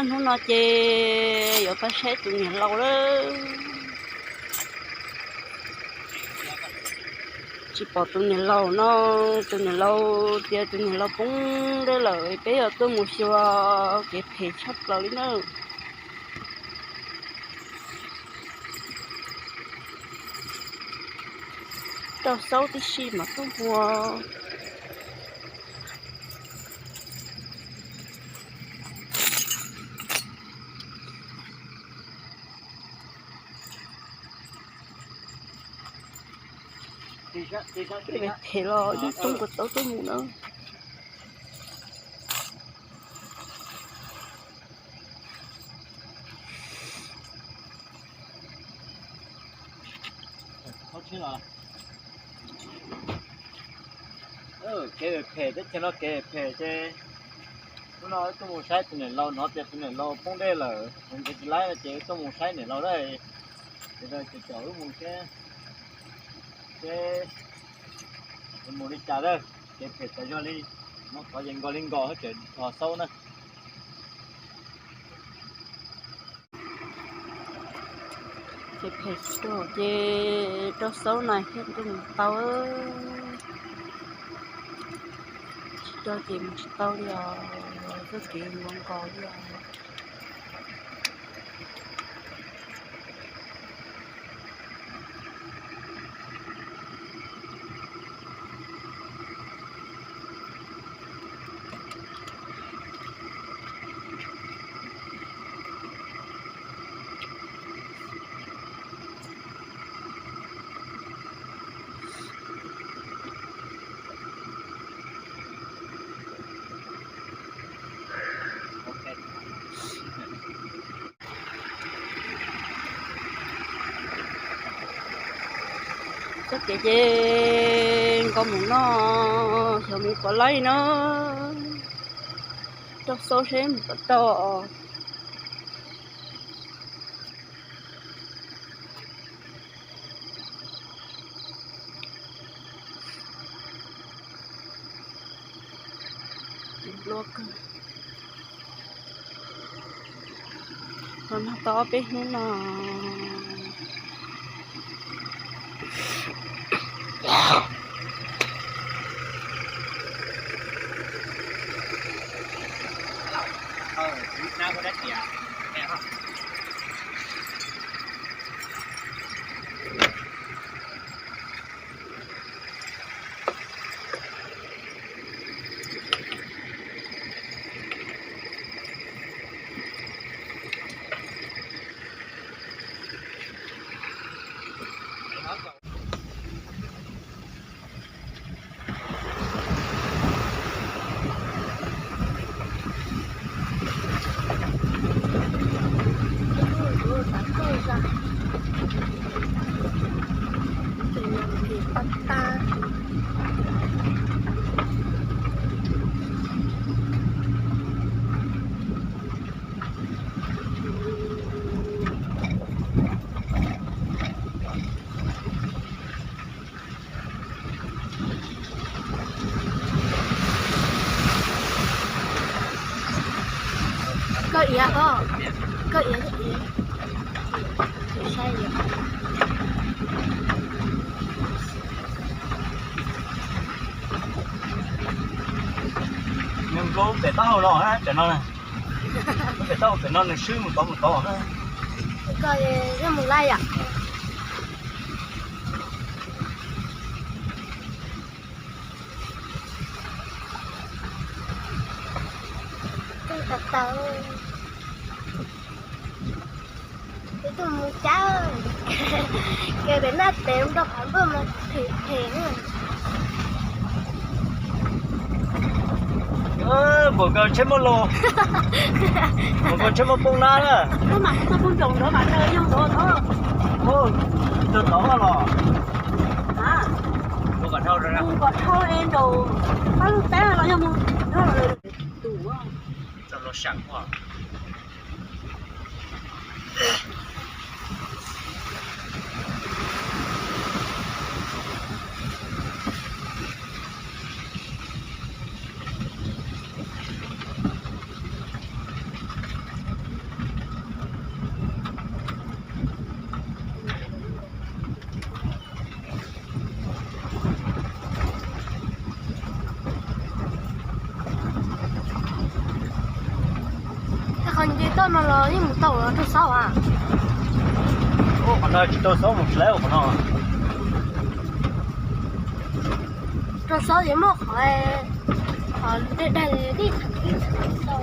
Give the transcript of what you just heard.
Hnub no ces yuav pab saib tus niam laus lawm. Tsis pom tus niam laus no, tus niam laus tias tus niam laus poob dej lawm, peb yuav tuaj mus xyuas kev phem tshaj plaws li na. Rau xaub tib si mas tuaj mus. Phem los yeej toob ko tau tuaj mus na. Kev phem teb chaws no kev phem ces hnub no wb tuaj mus saib tus niam laus, hnov tias tus niam laus poob dej lawm, nkees tsis laib no ces wb tuaj mus saib niam laus lawm. Ces caum wb mus seb, seb mus li cas lawm, kev phem tas zog li, hnov qhov yees nkaus li nkaus tseem dhos xaub na. Ces phem tsis rau ces rau xaub na thiab tuaj mus tau. Tsis rau ces mus tsis tau li os, txoj kev nkaus nkaus li os. Txoj kev ces nkaus mus no, xyov mus puas laib no, rau xaub seb mus puas tau. Los nag tau ob peb hnub no. Koj iav os, koj iav, saib iav. Nws nplua pem taub hau los na, pem no, pem taub hau pem no nws swb mus tod mus tod na. Koj yog mus laj yom? Koj tas taw. Peb tuaj mus cab, kev pem naj tev rau qhov npaj mas phem phem na. Npaum nkaus tsheb muaj los, npaum nkaus tsheb muaj poob nab na. Tau tod los. Mus kom dhau, mus kom dhau es nraum pab lub teb los yog mus. Txog los sam os. Nce toj no los yeej mus tau rau Xob a? Ua qhov no tsis tau Xob mus dlawb qhov no. Rau Xob yeej muaj qhov, qhov daig daig tij tij tau.